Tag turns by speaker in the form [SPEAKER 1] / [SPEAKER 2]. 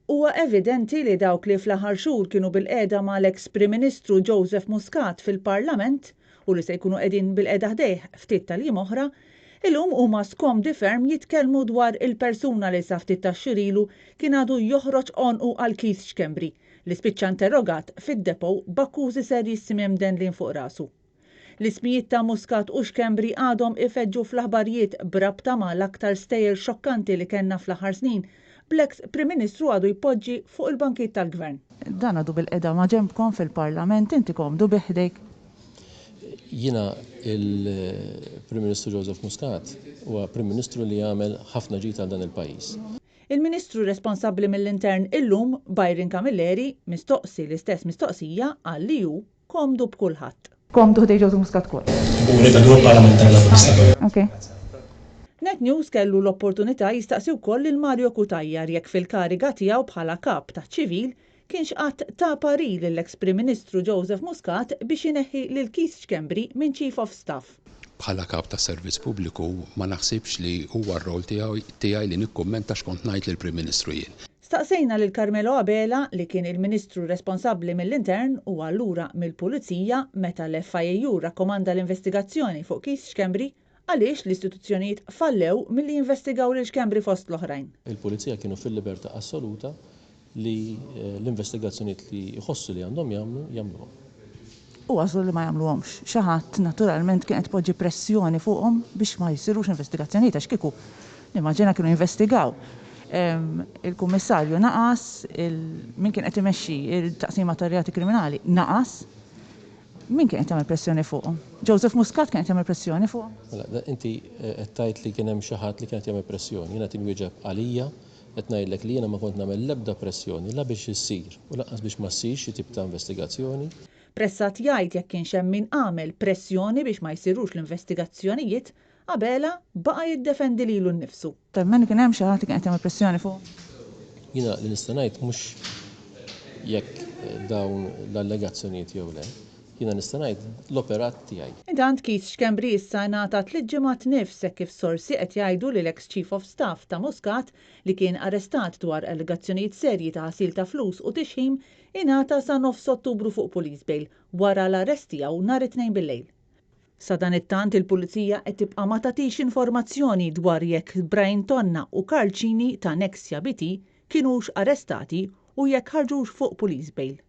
[SPEAKER 1] Huwa evidenti li dawk li fl-aħħar xhur kienu bilqiegħda mal-eks Prim Ministru Joseph Muscat fil-Parlament u li se jkunu qegħdin bilqiegħda ħdejh ftit tal-jiem oħra, illum huma skomdi ferm jitkellmu dwar il-persuna li sa ftit tax-xhur ilu kien għadu joħroġ għonqu għal Keith Schembri li spiċċa interrogat fid-depot b'akkużi serjissimi mdendlin fuq rasu. L-ismijiet ta' Muscat u Schembri għadhom ifeġġu fl-aħbarijiet b'rabta ma' l-aktar stejjer xokkanti li kellna fl-aħħar snin, bl-eks Prim Ministru għadu jpoġġi fuq il-bankiet tal-Gvern. Dan għadu bilqiegħda maġenbkom fil-Parlament, inti komdu bih ħdejk?
[SPEAKER 2] Jiena il-Prim Ministru Joseph Muscat huwa Prim Ministru li għamel ħafna ġid għal dan il-pajjiż.
[SPEAKER 1] Il-Ministru responsabbli mill-Intern illum, Byron Camilleri, mistoqsi l-istess mistoqsija qal li hu Komdu b'kulħadd. Komdu ħdejn Joseph Muscat ukoll.
[SPEAKER 3] Kburi ta' Grupp Parlamentari Laburista.
[SPEAKER 1] Ok. Net News kellu l-opportunità jistaqsi wkoll lil Mario Cutajar jekk fil-kariga tiegħu bħala Kap taċ-Ċivil kienx qatt ta parir lill-eks Prim Ministru Joseph Muscat biex ineħħi lil Keith Schembri minn Chief of Staff.
[SPEAKER 4] Bħala Kap tas-Servizz Pubbliku ma naħsibx li huwa r-rol tiegħi li nikkummenta x'kont ngħid lill-Prim Ministru jien.
[SPEAKER 1] Staqsejna lil Carmelo Abela, li kien il-Ministru responsabbli mill-Intern u allura mill-Pulizija meta l-FIAU rrakkomanda l-investigazzjoni fuq Keith Schembri, għaliex l-istituzzjonijiet fallew milli jinvestigaw lil Schembri fost l-oħrajn.
[SPEAKER 2] Il-Pulizija kienu fil-libertà assoluta li l-investigazzjonijiet li jħossu li għandhom jagħmlu, jagħmluhom.
[SPEAKER 1] U għażlu li ma jagħmluhomx. Xi ħadd naturalment kien qed ipoġġi pressjoni fuqhom biex ma jsirux investigazzjonijiet għax kieku nimmaġina kienu jinvestigaw. Il-kummissarju naqas, min kien qed imexxi il-taqsima tar-reati kriminali naqas. Min kien qed jagħmel pressjoni fuqhom? Joseph Muscat kien qed jagħmel pressjoni fuqhom?
[SPEAKER 2] Mela, inti qed tgħid li kien hemm xi ħadd li kien qed jagħmel pressjoni. Jiena qed inwieġeb għalija, qed ngħidlek li jiena ma kont nagħmel l-ebda pressjoni la biex issir u lanqas biex ma ssirx xi tip ta' investigazzjoni.
[SPEAKER 1] Pressat jgħid jekk kienx hemm min għamel pressjoni biex ma jsirux l-investigazzjonijiet, Abela baqa' jiddefendi lilu nnifsu. Temmen li kien hemm xi ħadd li kien qed jagħmel pressjoni fuqu?
[SPEAKER 2] Jiena li nista' ngħid mhux jekk dawn l-allegazzjonijiet jew le, jiena nista' ngħid l-operat tiegħi.
[SPEAKER 1] Intant Keith Schembri issa ngħata tliet ġimgħat nifs hekk kif sorsi qed jgħidu li l-eks Chief of Staff ta' Muscat li kien arrestat dwar allegazzjonijiet serji ta' ħasil ta' flus u tixħim ingħata sa nofs Ottubru fuq police bail wara l-arrest tiegħu nhar it-Tnejn bil-lejl. Sadanittant il-Pulizija qed tibqa' ma tagħtix informazzjoni dwar jekk Brian Tonna u Karl Cini ta' Nexia BT kinux arrestati u jekk ħarġux fuq police bail.